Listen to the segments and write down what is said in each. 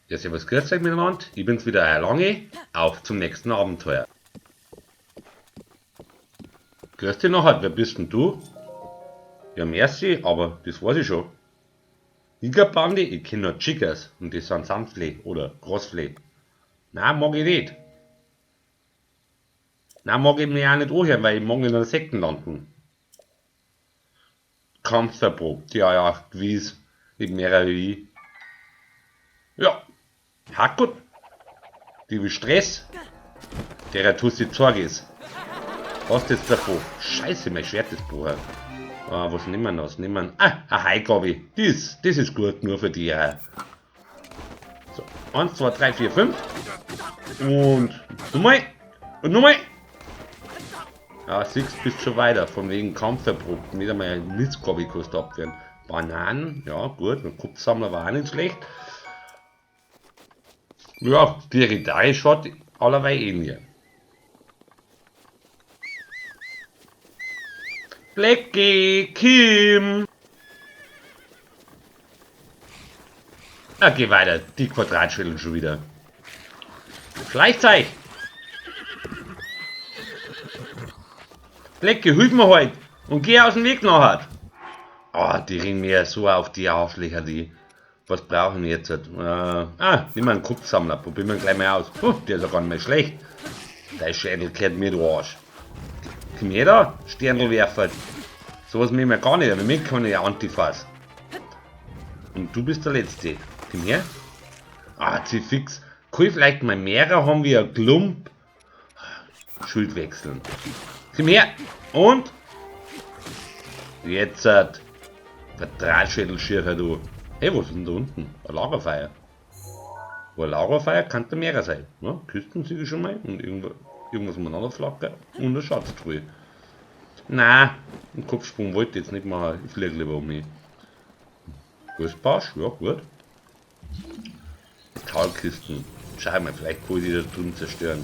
Ja, servus, grüß euch miteinander. Ich bin's wieder, euer Lange. Auf zum nächsten Abenteuer. Grüß dich nachher, wer bist denn du? Ja, merci, aber das weiß ich schon. Igerbande, ich kenn nur Chickers und das sind Sandfleh oder Grasfleh. Nein, mag ich nicht. Nein, mag ich mir auch nicht anhören, weil ich mag in einer Sekten landen. Kampferprobt, ja, ja, gewiss. Nicht mehr wie ich. Ja, Hackgut. Die will Stress. Der tut die Sorge ist. Was ist jetzt davon? Scheiße, mein Schwert ist gebrochen. Ah, was nehmen wir noch? Was nehmen wir? Ah, ein Heigabe. Das ist gut, nur für die. So, 1, 2, 3, 4, 5. Und nochmal. Und nochmal. Ja, siehst, bist schon weiter. Von wegen Kampf erprobt. Nicht einmal ein Mistgabe kannst du abwehren. Bananen, ja gut. Ein Kopfsammler war auch nicht schlecht. Ja, die Gitarre schaut allerweil eh nie. Blackie, Kim! Na, geh weiter, die Quadratschädel schon wieder. Schleichzeug! Blackie, hilf mir halt und geh aus dem Weg nachher. Oh, die ringen mir so auf die Arschlöcher, die. Was brauchen wir jetzt? Nimm mal einen Kopfsammler, probieren wir ihn gleich mal aus. Puh, der ist ja gar nicht mehr schlecht. Dein Schädel gehört mir, du Arsch. Komm her da, Sternlwerfer. Sowas nehmen wir gar nicht, aber mir kann ich ja Antifas. Und du bist der Letzte. Komm her. Ah, zieh fix. Kann ich vielleicht mal mehrere haben wie ein Klump? Schuld wechseln. Komm her. Und? Jetzt. Quadratschädelschircher, du. Hey, was ist denn da unten? Ein Lagerfeuer. Wo ein Lagerfeuer kann da mehrere sein. Ja, Küsten sehe ich schon mal und irgendwas umeinander flackern und eine Schatztruhe. Na, einen Kopfsprung wollte ich jetzt nicht machen. Ich fliege lieber um mich. Gussbausch, ja gut. Metallkisten. Schau mal, vielleicht kann ich die da drüben zerstören.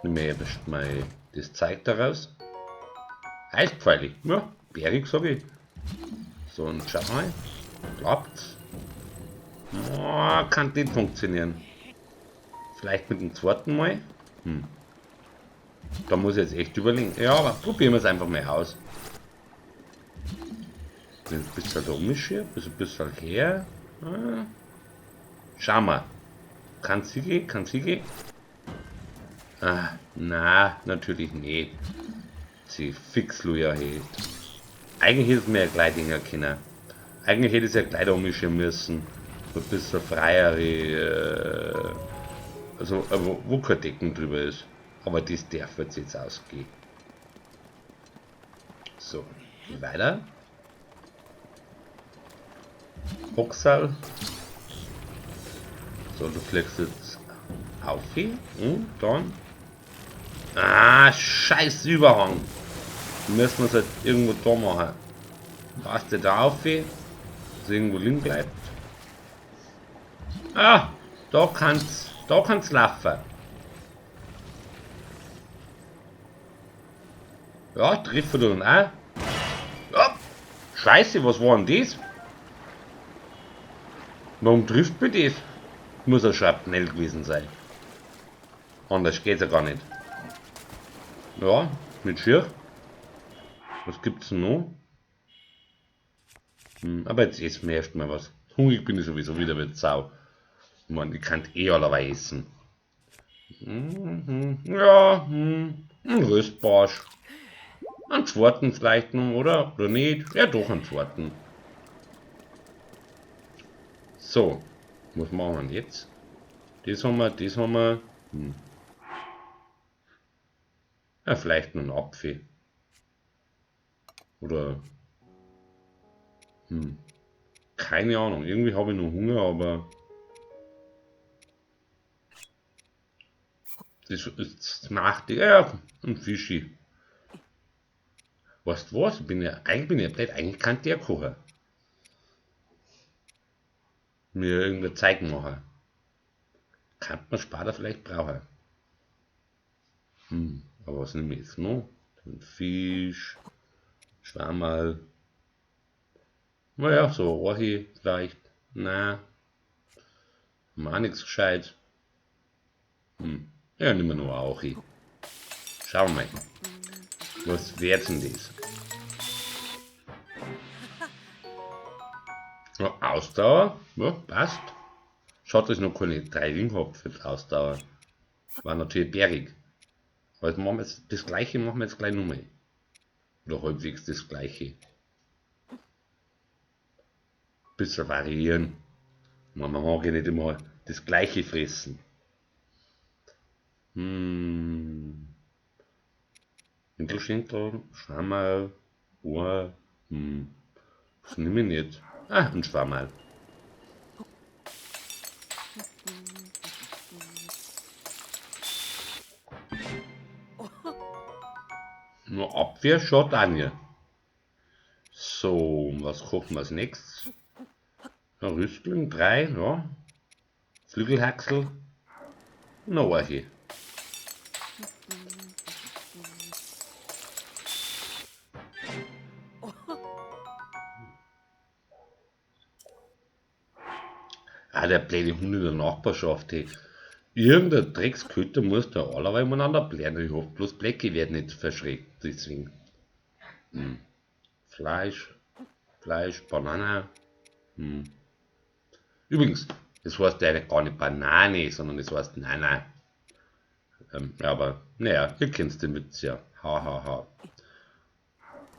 Nimm mir erst mal das Zeug da raus. Eispfeile. Ja, bärig sag ich. So, und schau mal. Klappt's? Oh, kann nicht funktionieren. Vielleicht mit dem zweiten Mal? Da muss ich jetzt echt überlegen. Ja, aber probieren wir es einfach mal aus. Ein bisschen da umschieben, ein bisschen her. Ah. Schau mal. Kann sie gehen? Kann sie gehen? Ah, na, natürlich nicht. Sie fix Luja, hey. Eigentlich hätte es mir ja gleich Dinger können. Eigentlich hätte es ja gleich da umschieben müssen. Ein bisschen freiere, also, wo kein Decken drüber ist. Aber das darf jetzt ausgehen. So, weiter. Boxal. So, du fliegst jetzt auf hier und dann. Ah, scheiß Überhang. Müssen wir es halt irgendwo da machen. Passt der da auf, dass irgendwo liegen bleibt. Ah, da kann's laufen. Ja, trifft er dann auch. Ja, scheiße, was war denn das? Warum trifft mich das? Muss ja Schrapnell gewesen sein. Anders geht's ja gar nicht. Ja, mit Schirr. Was gibt's denn noch? Aber jetzt essen wir erstmal was. Hungrig bin ich sowieso wieder mit Sau. Ich mein, ich kann eh allerweil essen. Ja, ein Röstbarsch. Einen zweiten vielleicht noch, oder? Oder nicht? Ja, doch, einen zweiten. So, was machen wir jetzt? Das haben wir, das haben wir. Ja, vielleicht noch einen Apfel. Oder... Keine Ahnung, irgendwie habe ich noch Hunger, aber... Das ist nach der... Ja, ein Fischi. Weißt du was? Ich bin ja, eigentlich bin ich ja blöd, eigentlich kann der kochen. Mir irgendein Zeug machen. Kann man später vielleicht brauchen. Aber was nehme ich jetzt noch? Ein Fisch, Schwammerl. Naja, so Orchi vielleicht. Na, auch nichts gescheit. Ja, nehmen wir nur Orchi. Schauen wir mal. Was wird denn das? Ja, Ausdauer, ja, passt. Schaut, dass ich noch keine 3 Ringe hab für die Ausdauer. War natürlich bärig. Aber jetzt machen wir jetzt, das gleiche machen wir jetzt gleich nochmal. Oder halbwegs das gleiche. Bisschen variieren. Man mag ja nicht immer das gleiche fressen. Winkelschenkel, Schwammerl, Ohr. Was nehme ich nicht? Ah, ein Schwammerl. Nur Abwehr schaut auch nicht. So, was kochen wir als nächstes? Ja, Rüsteln, 3, ja. Flügelhaxel. Noch welche. Ah, der blöde Hund in der Nachbarschaft, ey. Irgendein Drecksköter muss da allerweil umeinander blären. Ich hoffe, bloß Blecke werden nicht verschreckt, deswegen. Fleisch, Fleisch, Banane. Übrigens, das heißt ja gar nicht Banane, sondern das heißt Nana. Ja, aber, naja, ihr kennt den Witz ja. Ha, ha, ha.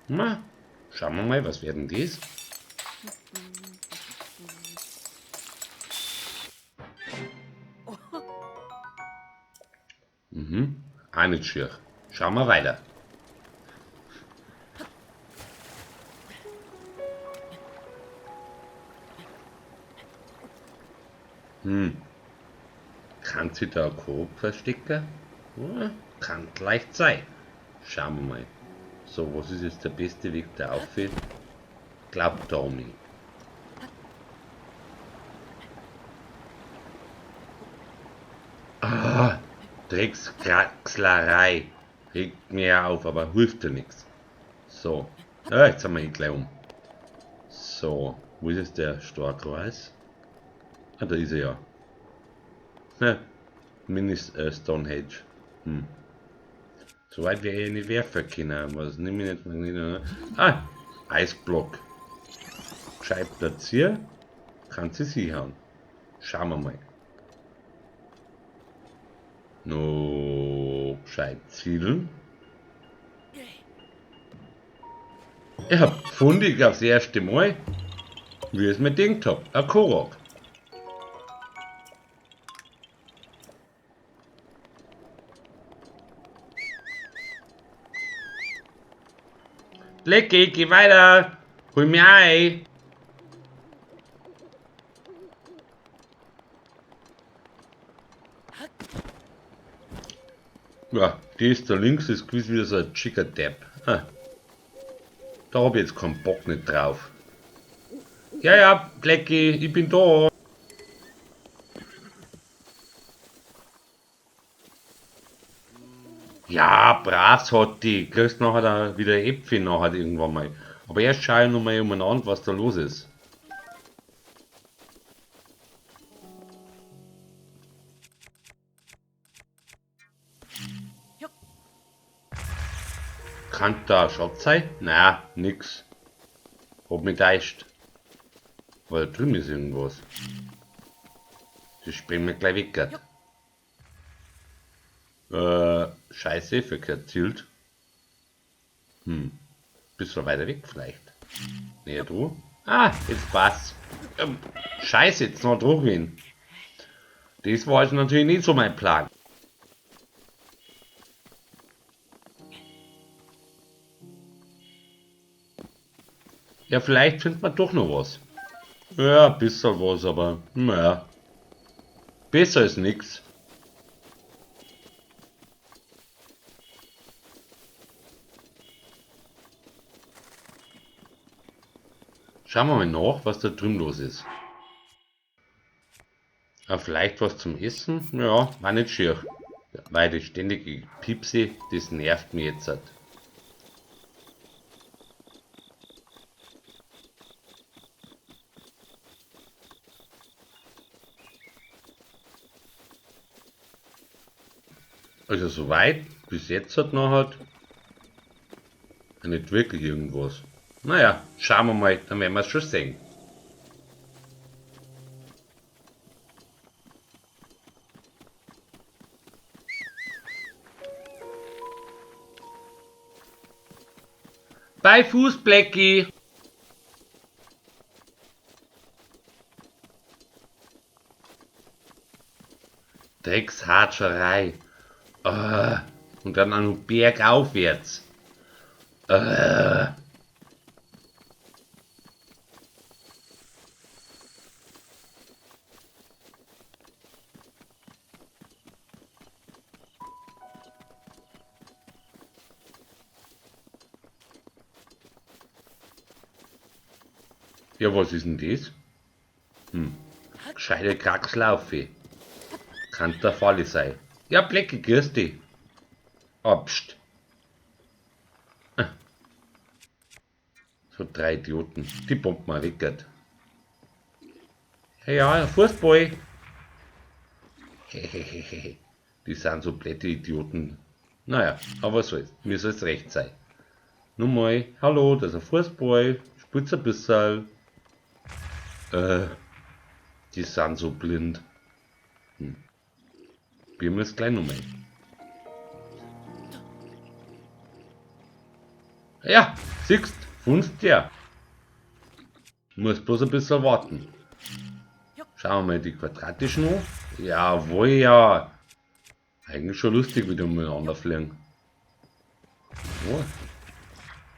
Na, schauen wir mal, was werden das? Auch nicht schier. Schauen wir weiter. Kann sich da ein Korok verstecken? Ja, kann leicht sein. Schauen wir mal. So, was ist jetzt der beste Weg da auf? Glaubt da nicht. Ah, Dreckskraxlerei. Regt mir auf, aber hilft ja nix. So. Ja, jetzt sind wir hier gleich um. So, wo ist jetzt der Starkreis? Ah, da ist er ja. Ja, Mini Stonehenge. So weit wäre ich nicht werfen können. Was nehme ich nicht? Nicht, ne? Ah, Eisblock. Gescheit platziert. Kann sie sich hauen. Schauen wir mal. No, gescheit zielen. Ich hab gefunden, aufs erste Mal, wie ich es mir gedacht hab. Ein Korok. Blecki, geh weiter! Hol mir ein! Ja, die ist da links, ist gewiss wieder so ein schicker Depp. Ah. Da hab ich jetzt keinen Bock nicht drauf. Ja, ja, Blecki, ich bin da. Ja, brav hat die. Kriegst nachher da wieder Äpfel nachher irgendwann mal. Aber erst schau ich noch mal umeinander, was da los ist. Kann da ein Schatz sein? Nein, nix. Hab mich getäuscht. Weil da drüben ist irgendwas. Das springen wir gleich weg. Scheiße, verkehrt zielt. Bisschen weiter weg vielleicht. Näher dran. Ah, jetzt passt's. Scheiße, jetzt noch dran gehen. Das war jetzt natürlich nicht so mein Plan. Ja, vielleicht findet man doch noch was. Ja, ein bisschen was, aber naja. Besser ist nix. Schauen wir mal nach, was da drüben los ist. Ah, vielleicht was zum Essen? Ja, war nicht schier. Weil die ständige Piepse, das nervt mich jetzt halt. Also soweit, bis jetzt hat noch hat nicht wirklich irgendwas. Naja, schauen wir mal, dann werden wir es schon sehen. Bei Fuß, Blackie! Dreckshatscherei. Und dann auch noch bergaufwärts. Ja, was ist denn das? Gescheite Kraxlaufe. Kann der Falle sein. Ja, Blackie, grüß dich. Ah, pst. So drei Idioten. Die pumpen mal weg. Ja, ja, Fußball. Hehehehe. Die sind so blöde Idioten. Naja, aber was soll's. Mir soll's recht sein. Nun mal, hallo, das ist ein Fußball. Spielt's ein bisschen. Die sind so blind. Probieren wir es gleich nochmal. Ja, siehst, funzt ja. Muss bloß ein bisschen warten. Schauen wir mal die quadratischen an. Jawohl, ja. Eigentlich schon lustig, wie die umeinander fliegen. Oh.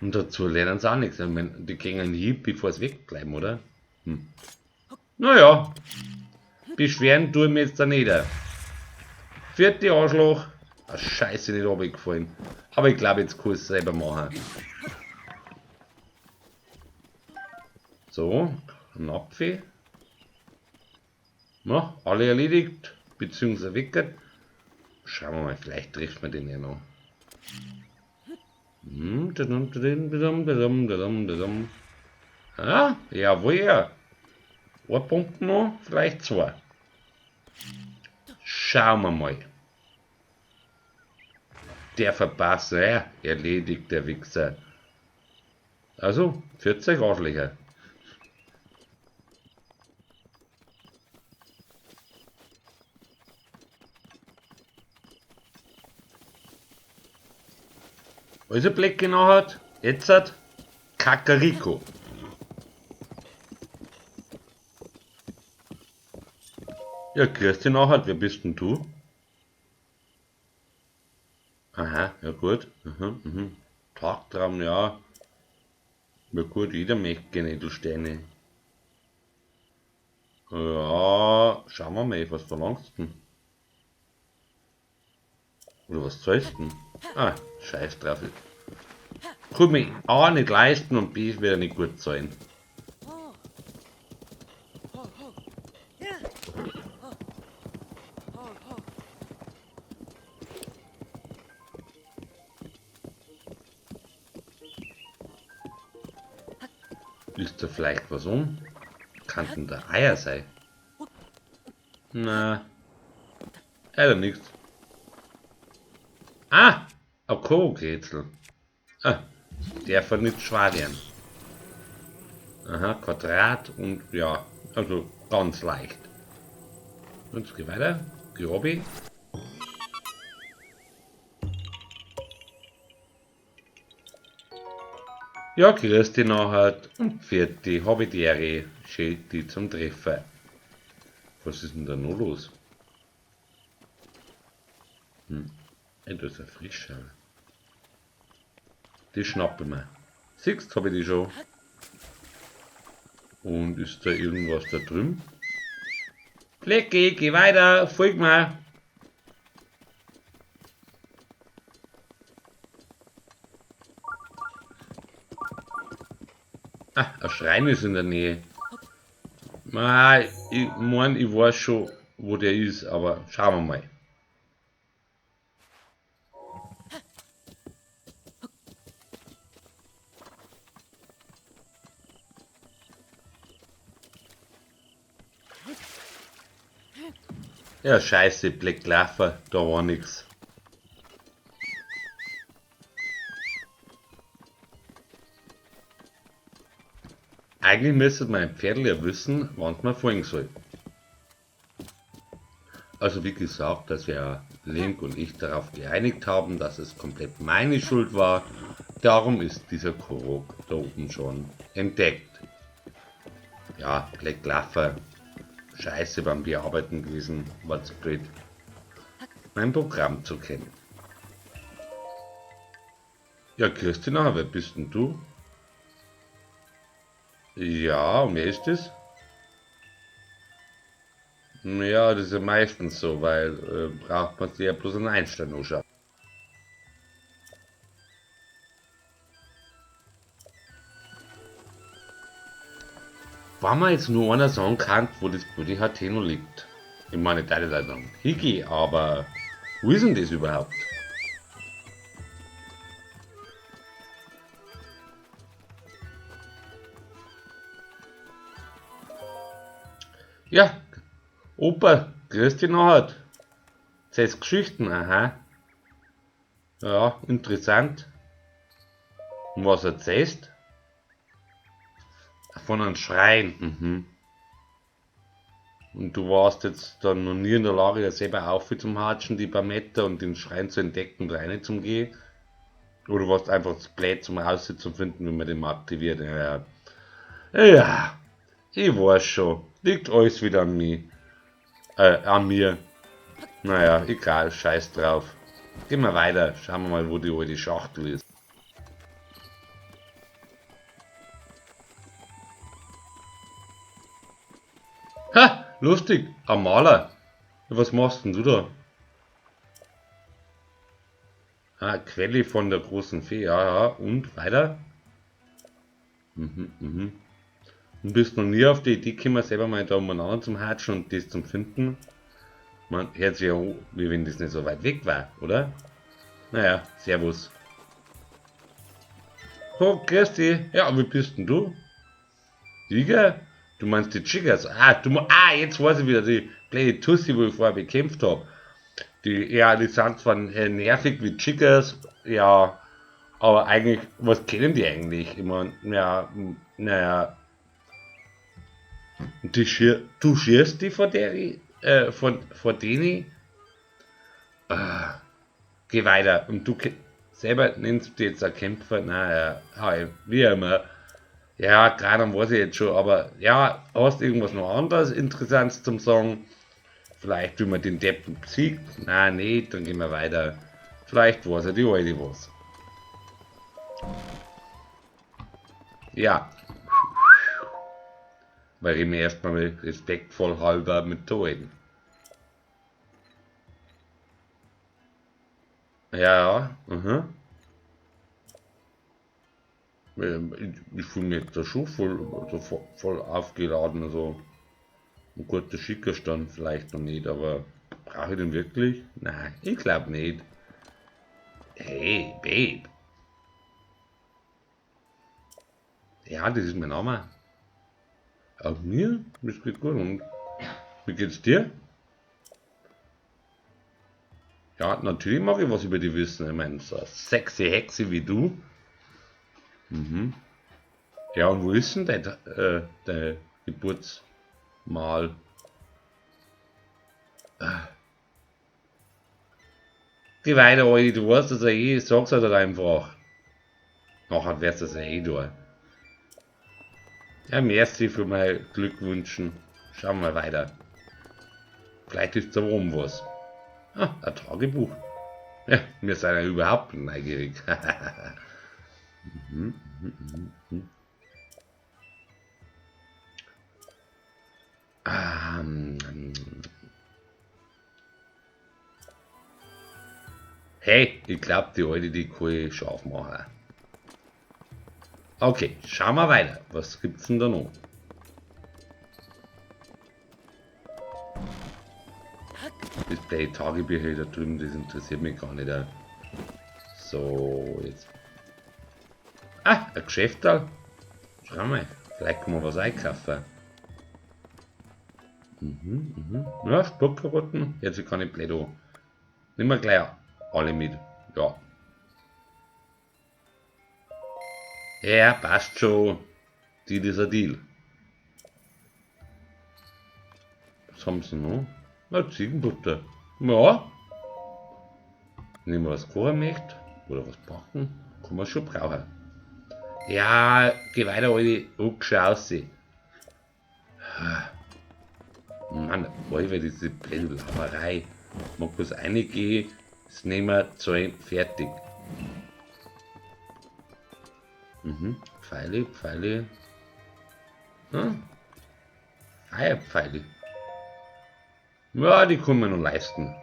Und dazu lernen sie auch nichts. Ich mein, die gehen hin, bevor sie wegbleiben, oder? Naja. Beschweren tue ich mir jetzt da nicht. Vierte Arschloch. Ah, scheiße, nicht runtergefallen. Aber ich glaube, jetzt kann ich es selber machen. So, ein Apfel. Na, alle erledigt, beziehungsweise weggehört. Schauen wir mal, vielleicht trifft man den ja noch. Ah, jawohl, ja. Ein Punkt noch, vielleicht zwei. Schauen wir mal. Der verpasst, ja, erledigt, der Wichser. Also, 40 Arschlöcher. Also Blecke noch hat, jetzt hat Kakariko. Ja, grüß dich nachher, wer bist denn du? Aha, ja gut. Tagtraum, ja. Ja gut, jeder möchte gerne Edelsteine. Ja, schauen wir mal, was verlangst du denn? Oder was zahlst du denn? Ah, scheiß drauf. Kann mich A nicht leisten und B wieder nicht gut zahlen. Ist da vielleicht was um? Kann denn da Eier sein? Na, leider nichts. Ah, ein Korokrätsel. Ah, der von nicht schwer werden. Aha, Quadrat und ja, also ganz leicht. Und jetzt geh weiter. Grobi. Ja, grüß dich nachher und vierte, hab ich die Ehre, schön die zum Treffen. Was ist denn da noch los? Ey, das ist ein Frischer. Die schnappe ich mir. Siehst, hab ich die schon. Und ist da irgendwas da drüben? Flecki, geh weiter, folg mir. Ah, ein Schrein ist in der Nähe. Ah, ich mein, ich weiß schon, wo der ist, aber schauen wir mal. Ja, scheiße, Black Clover, da war nix. Eigentlich müsste mein Pferdl ja wissen, wann man folgen soll. Also wie gesagt, dass wir Link und ich darauf geeinigt haben, dass es komplett meine Schuld war. Darum ist dieser Korok da oben schon entdeckt. Ja, Black Laffer. Scheiße beim Bearbeiten gewesen, war zu blöd, mein Programm zu kennen. Ja, Christina, wer bist denn du? Ja, und wer ist das? Ja, das ist ja meistens so, weil braucht man sich ja bloß einen Einstein anschauen. Wenn man jetzt nur einer sagen kann, wo das blöde Hateno liegt. Ich meine, ich da sagen, Higi, aber wo ist denn das überhaupt? Ja, Opa, grüß dich noch. Zählst Geschichten, aha. Ja, interessant. Und was erzählst? Von einem Schrein, mhm. Und du warst jetzt dann noch nie in der Lage, ja selber auf zum Hatschen, die paar Meter und den Schrein zu entdecken und rein zum gehen. Oder warst einfach zu blöd zum Aussitzen zu finden, wenn man den mal aktiviert. Ja, ja, ich weiß schon. Liegt alles wieder an mir. An mir. Naja, egal, scheiß drauf. Gehen wir weiter. Schauen wir mal, wo die alte Schachtel ist. Ha! Lustig! Ein Maler! Was machst denn du da? Ah, Quelle von der großen Fee, ja, ja. Und weiter? Mhm, mhm. Und bist noch nie auf die Idee gekommen, selber mal da umeinander zum Hatschen und das zum Finden? Man hört sich ja an, wie wenn das nicht so weit weg war, oder? Naja, servus. Oh, grüß dich. Ja, wie bist denn du? Tiger? Du meinst die Chiggers? Ah, jetzt weiß ich wieder, die blöde Tussi, wo ich vorher bekämpft hab. Die, ja, die sind zwar nervig wie Chiggers, ja, aber eigentlich, was kennen die eigentlich? Ich mein, ja, naja. Du schierst die vor der, vor denen? Ah, geh weiter. Und du selber nennst du jetzt ein Kämpfer? Naja, wie immer. Ja, gerade weiß ich jetzt schon, aber ja, hast du irgendwas noch anderes Interessantes zum Sagen? Vielleicht, wie man den Deppen besiegt? Nein, nicht, dann gehen wir weiter. Vielleicht weiß er die Alte was. Ja. Weil ich mir erstmal respektvoll halber mit der Alten. Ja, ja, mhm. Ich fühle mich jetzt da schon voll, so voll aufgeladen. Also ein guter Schickerstand vielleicht noch nicht, aber brauche ich den wirklich? Nein, ich glaub nicht. Hey, Babe. Ja, das ist mein Name. Auch mir? Das geht gut. Und wie geht's dir? Ja, natürlich mag ich was über die wissen. Ich meine, so eine sexy Hexe wie du. Mhm. Ja, und wo ist denn dein Geburtsmal? Geh weiter, Alter, du weißt das ja eh, sag's halt einfach. Nachher wär's das ja eh da. Ja, merci für mein Glückwünschen. Schauen wir mal weiter. Vielleicht ist da oben was. Ah, ein Tagebuch. Ja, wir sind ja überhaupt neugierig. Hey, ich glaub, die Alte, die kann ich scharf machen. Okay, schauen wir weiter. Was gibt's denn da noch? Das blöde Tagebücher da drüben, das interessiert mich gar nicht. So, jetzt. Ah, ein Geschäft da. Schau mal, vielleicht kann man was einkaufen. Ja, Spuckkarotten. Jetzt kann ich blöd an. Nehmen wir gleich alle mit. Ja. Ja, passt schon. Deal ist ein Deal. Was haben sie noch? Na, Ziegenbutter. Ja. Wenn ich mal was kochen möchte oder was backen, kann man schon brauchen. Ja, geh weiter, alte Rucksche aussehen. Mann, Alter, diese blöde Laberei. Mag bloß reingehen, das nehmen wir, zahlen, fertig. Mhm, Pfeile, Pfeile. Hm? Feierpfeile. Ja, die können wir noch leisten.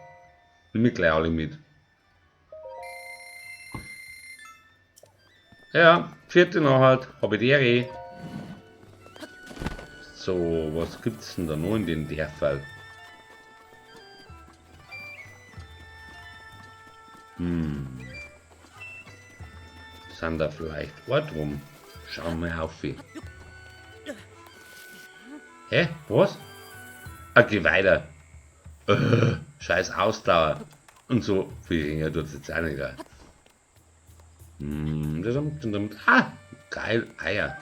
Nimm ich gleich alle mit. Ja, vierte Nachhalt, hab ich die Ehre. So, was gibt's denn da noch in den Dörfern? Hm. Sind da vielleicht Ort rum? Schauen wir auf. Hä? Was? Ah, geh weiter. Scheiß Ausdauer. Und so viel Ringer tut's jetzt auch nicht. Hm, ah, geil, Eier.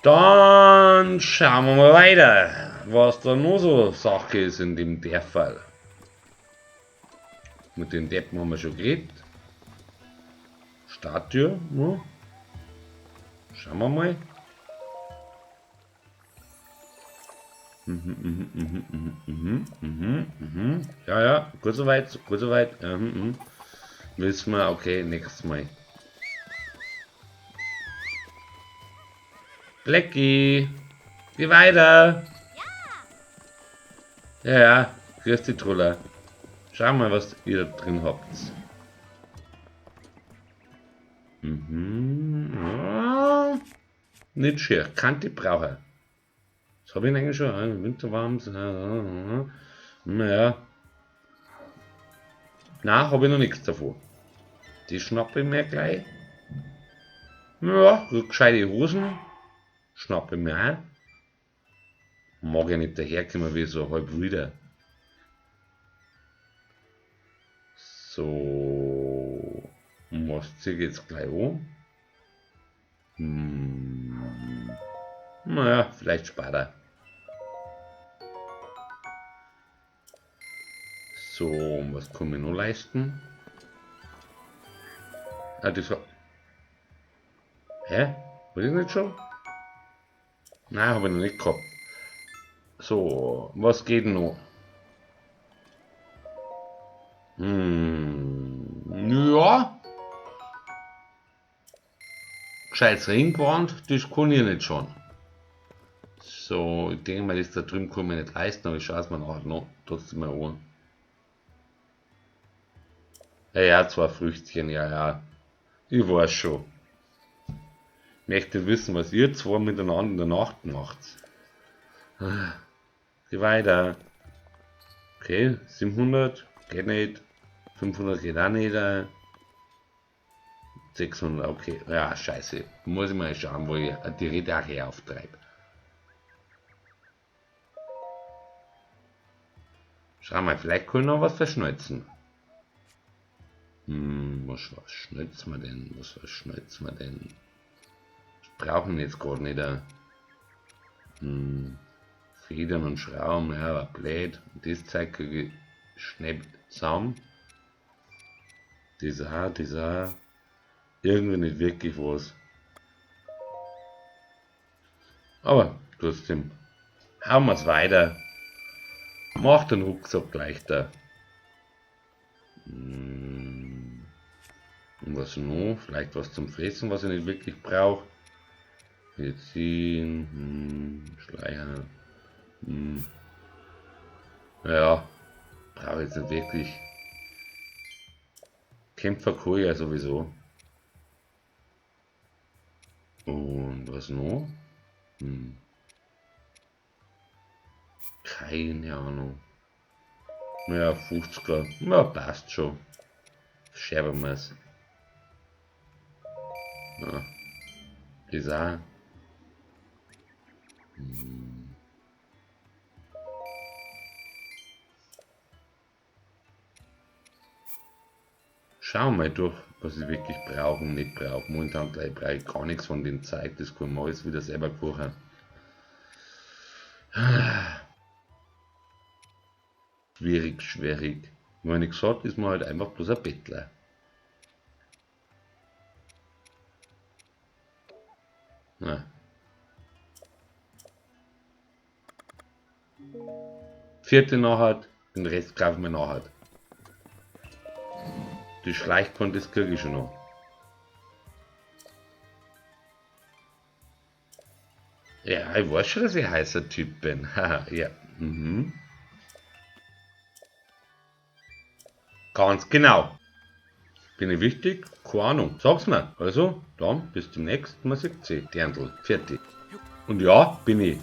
Dann schauen wir mal weiter, was da noch so Sache ist in dem Dörferl. Mit den Deppen haben wir schon geredet. Statue, ne? Schauen wir mal. Ja, ja, gut soweit, gut soweit. Wissen wir, okay, nächstes Mal. Blackie, geh weiter. Ja, ja, grüß dich, Truller. Schau mal, was ihr da drin habt. Mhm. Ja, nicht schier. Kante brauche. Das habe ich eigentlich schon. Winterwarm. Naja. Nein, habe ich noch nichts davon. Die schnappe ich mir gleich. Ja, gescheite Hosen. Schnappe ich mir auch. Mag ja nicht daherkommen wie so halb wieder. So. Was ziehe ich jetzt gleich an? Hm. Naja, vielleicht später. So, was kann ich noch leisten? Ah, das war. Hä? War das nicht schon? Nein, habe ich noch nicht gehabt. So, was geht noch? Hm, ja. Gescheites Ringgewand, das kann ich nicht schon. So, ich denke mal, das da drüben kann ich mir nicht leisten, aber ich schaue es mir nachher noch trotzdem mal an. Ja, ja, zwei Früchtchen, ja, ja. Ich weiß schon. Möchte wissen, was ihr zwei miteinander in der Nacht macht. Geh weiter. Okay, 700 geht nicht. 500 geht auch nicht. 600, okay. Ja, scheiße. Muss ich mal schauen, wo ich die Rede auch her auftreibe. Schau mal, vielleicht kann ich noch was verschnalzen. Hm, was schnalzen wir denn? Was verschnalzen wir denn? Das brauchen wir jetzt gerade nicht. Hm, Federn und Schrauben, ja, aber blöd. Das Zeug kriege ich schnell zusammen. Das auch, das auch. Irgendwie nicht wirklich was. Aber trotzdem, hauen wir's weiter. Macht den Rucksack leichter. Hm. Und was noch? Vielleicht was zum Fressen, was ich nicht wirklich brauche. Medizin, Schleier. Hm. Ja, brauche ich jetzt nicht wirklich. Kämpfer kann ich ja sowieso. Und was noch? Hm. Keine Ahnung. Ja, 50er. Ja, passt schon. Scherben wir's. Ja. Das auch. Hm. Schauen wir mal durch, was ich wirklich brauche und nicht brauche. Momentan gleich brauche ich gar nichts von dem Zeug, das kann man alles wieder selber kochen. Schwierig, schwierig. Wenn man nichts hat, ist man halt einfach bloß ein Bettler. Na. Vierte nachher, den Rest kaufen wir nachher. Die Schleichkorn, das kriege ich schon noch. Ja, ich weiß schon, dass ich ein heißer Typ bin. Haha, ja. Mhm. Ganz genau. Bin ich wichtig? Keine Ahnung. Sag's mir. Also, dann bis demnächst. Man sieht sich. Dirndl. Fertig. Und ja, bin ich.